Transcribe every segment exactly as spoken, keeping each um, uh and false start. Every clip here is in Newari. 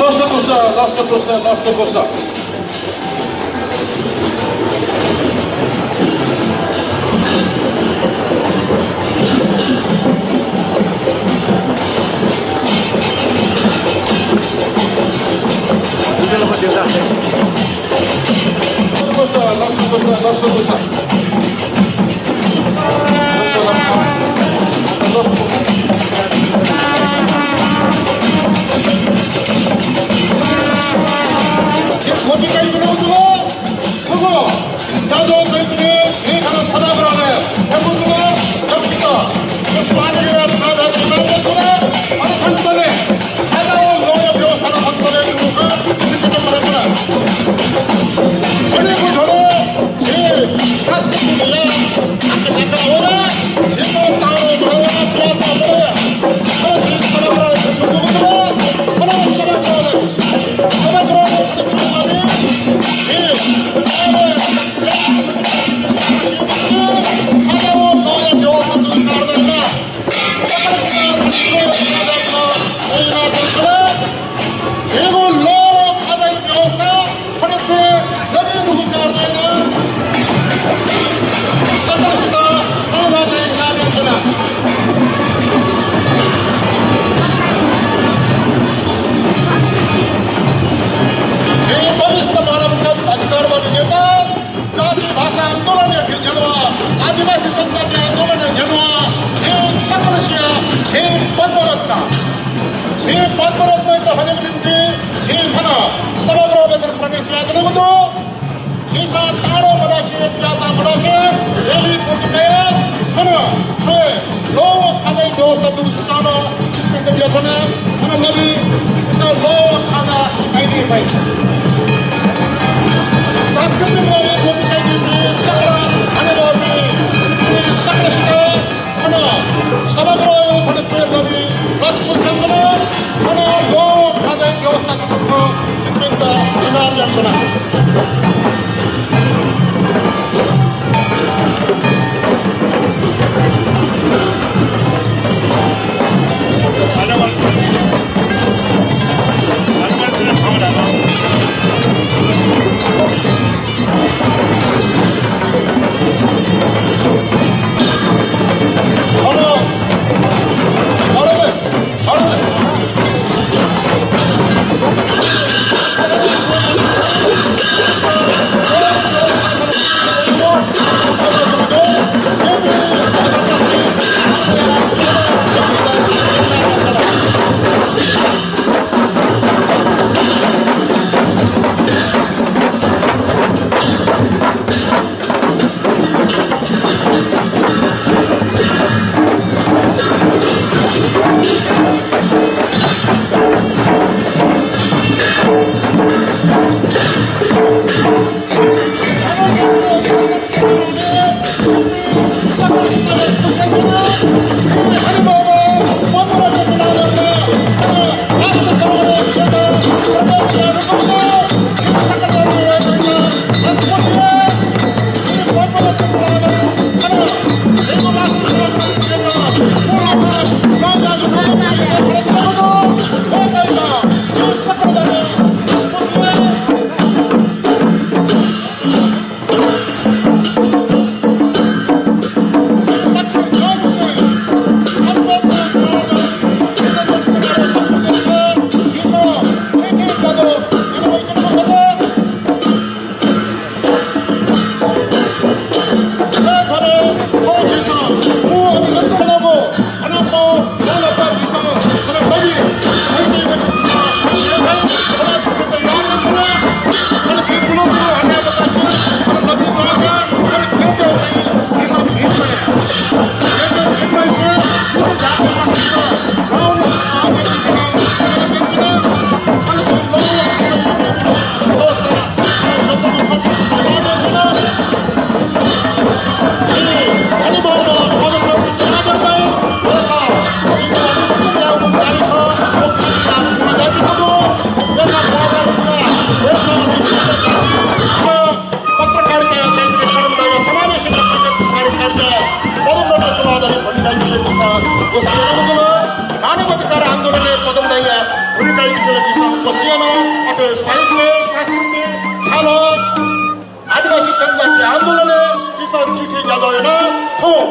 लसकुस, लसकुस, लसकुस। जाति भाषा आन्दोलनया झी नेतृत्व, आदिवासी जनजाति आन्दोलनया नेतृत्व, झी सकलसिया झी पद्मरत्न। झी पद्मरत्नयात हनेगु निंतिं झी थन सभागृहय् थन प्रवेश यानाच्वनागु दु। झीसं ताडो मधासे, प्याचाः मधासे, rally पूर्ति कयाः थन छ्वय् लः व खाजाया व्यवस्था दुगु सूचना छिकपिन्त बियाच्वना। थन लबी, थन लः व खाजा काइदी फइ। सांस्कृतिक rally पूर्ति कयादीपिं सकल हनेबहःपिं छिकपिं सकलसित थन सभागृहया थन छ्वय् लबी लसकुस यानाच्वना। थन लः व खाजाया व्यवस्था दुगु खँ छिकपिन्त इनाप यानाच्वना। साहित्य, संस्कृति, ख्याल, आदिवासी जनजाति आन्दोलनय् झीसं चिखय् ज्याझ्वः याना थौं।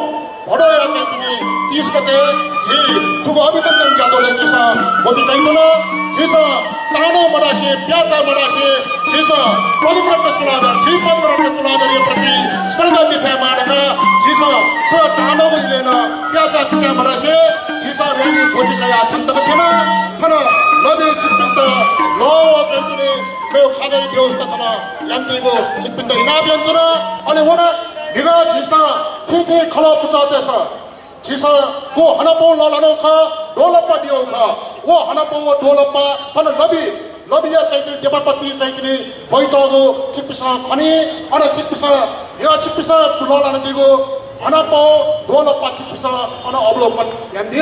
भदौया चाहिँ तिनि तीस गते झी थुगु अभिनन्दन ज्याझ्वलय् झीसं ब्वति कयाच्वना। झीसं तानं मधासे, प्याःचाः मधासे, झीसं पद्मरत्न तुलाधर, झी पद्मरत्न तुलाधरया प्रति श्रद्धा देछायेमाः धकाः झीसं थ्व तानंगु इलय् नं प्याःचाः किताय् मधासे झीसं rally ब्वति कयाः थन तक थ्यना। थन लबी छिकपिन्त लः चाहिँ तिनि मेगु खागय् व्यवस्था थन यानादीगु छिकपिन्त इनाप यानाच्वना। अले व नं म्हिगः झीसं थीथी खलः पुचःतय्सं झीसं व हनापौ लःल्हानागु खः, द्वहंलप्पा बियागु खः। व हनापौ व द्वहंलप्पा थन लबी, लबिया चाहिँ तिनि देपाःपति चाहिँ तिनि ब्वइतःगु छिकपिन्सं खनी। अन छिकपिन्सं, म्हिगः छिकपिन्सं लःल्हानादीगु हनापौ, द्वहंलप्पा छिकपिन्सं अन अवलोकन यानादी।